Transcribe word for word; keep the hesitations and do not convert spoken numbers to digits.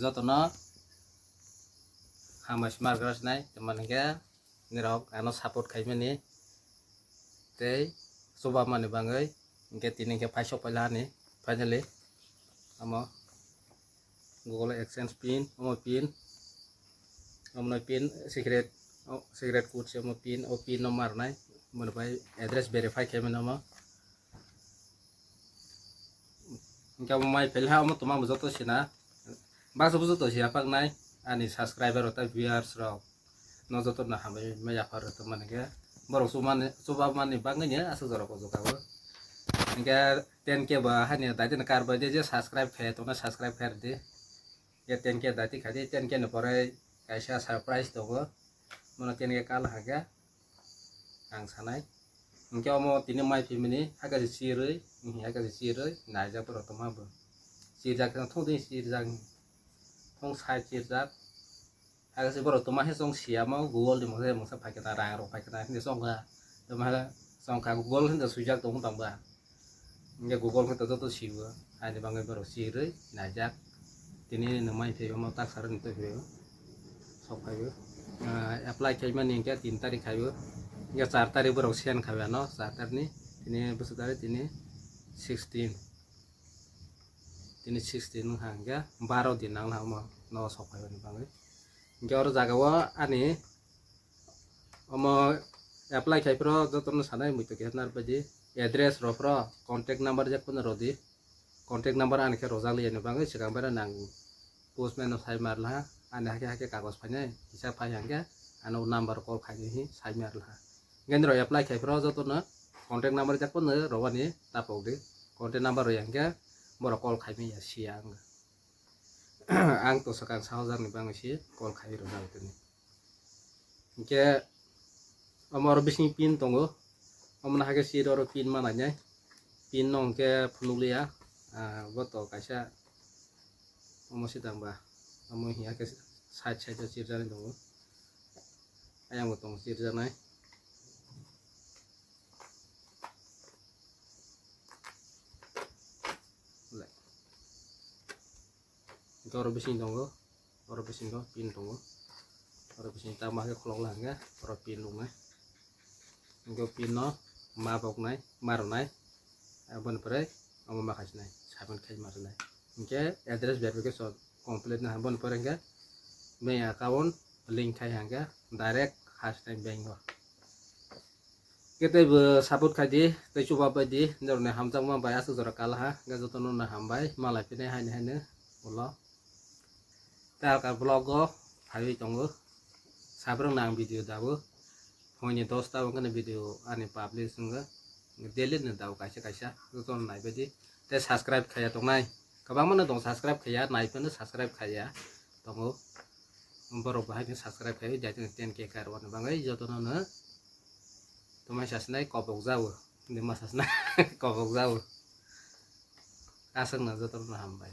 Jotono hambai sima rwkha sinai, tamani khe nirok ano support khaimani tei chubamani bangwi hwnkhe tini hwnkhe paisok paila ani finally omo Google AdSense pin, omo pin, omo pin secret, o secret code se omo pin, o pin no marnai, omo bai address verify khaimani omo. Hwnkhe omo mai phel ha omo toma bo joto sina. Baksa bo joto siya paknai ani subscriber rok tei viewers rok. No joto no hambai mai yaphar rok tongmani khe. Borok chumani, chubamani bagwi ni aswk jorok o jokao. Hwnkhe ten K ba hani daitino kar bai de je subscribe khe tongna subscribe khe rwdi. Hwnkhe ten K daiti khaidi ten K ni pore kaisa surprise tongo. Mono ten K kal hakhe. Ang sanai. Hwnkhe omo tini mai phimani hakhe se chirwi, hakhe se chirwi naijak borok tongma bo. Chirjak khe thung twi chirjak. Thung sai chirjak. Hakhe se borok tongma khe chong siyamo Google ni mungsa mungsa phaikhe ta rang rok phaikhe ta hwnwi chongkha. Tongma khe chongkha Google hwnwi swijak tong tongba. Hwnkhe Google khe to joto siwo, haini bagwi borok sirwi naijak. Tini nwng mai phai omo taksarok ni twi phai o sok phai o. Ah, apply khaimani hwnkhe tin tarik khai o. Hwnkhe char tarik borok send khai o ano, char tarik ni. Tini bwswk tarik tini sixteen. Tini sixteen wngkha hwnkhe baro din nang omo no sok phai o ni bagwi. Hwnkhe oro jaga o ani Omo apply khai phro jotono sanai muitu khe narwkbaidi address rw phro contact number jak phano rwdi. Contact number ani khe rwjak liya ni bagwi swkang bera nang postman no sai mar laha ani hakhe hakhe kagoj phainai kisa phai hwnkhe ano number call khainai hi sai mar laha. Hwnkhe nirok apply khai phro jotono contact number jak phano rwbani tapokdi. Contact number rw hwnkhe borok call khaimani ya siya ang. Ang to swkang sahojakni bagwi se call khai rwjak tini. Hwnkhe omo oro bising pin tongo, omo no hakhe sir oro pin ma nainai, pin no hwnkhe phunukliya, ah, bo to kaisa omo se tangba, omo hiya khe side side o sirjani tongo, ayang bo tongo sirjaknai. Hwnkhe oro bising tongo, oro bisingo pin tongo, oro bising tamo khe khulok la hwnkhe oro pin rwnai. Hwnkhe pin no ma boknai, ma rwnai, aboni pore omo ma khaisinai, submit khai ma rwnai. Hwnkhe address verification complete na, aboni pore hwnkhe bank account link khai hwnkhe direct khaisinai bank o. Khe tei bo support khai di, tei chuba bai di, norokni hamjakma bai aswk jora kal ha, hwnkhe jotono no hambai, malai phini haini haino ulo. Tei alka vlog o phaiwi tongo, sabrwkno ang video dabo, phoini dosta wngkhano video ani publish wngkha, daily no dabo kaisa kaisa, jotono naibaidi, tei subscribe khaiya tongnai, kwbangma no tongo subscribe khaiya, naiphano subscribe khaiya tongo, borok bo haino subscribe khaiwi jai ten K kar wani bagwi jotono no. Tongmai sasinai kobok jago, tongmai sasinai kobok jago. Aswkno jotono hambai.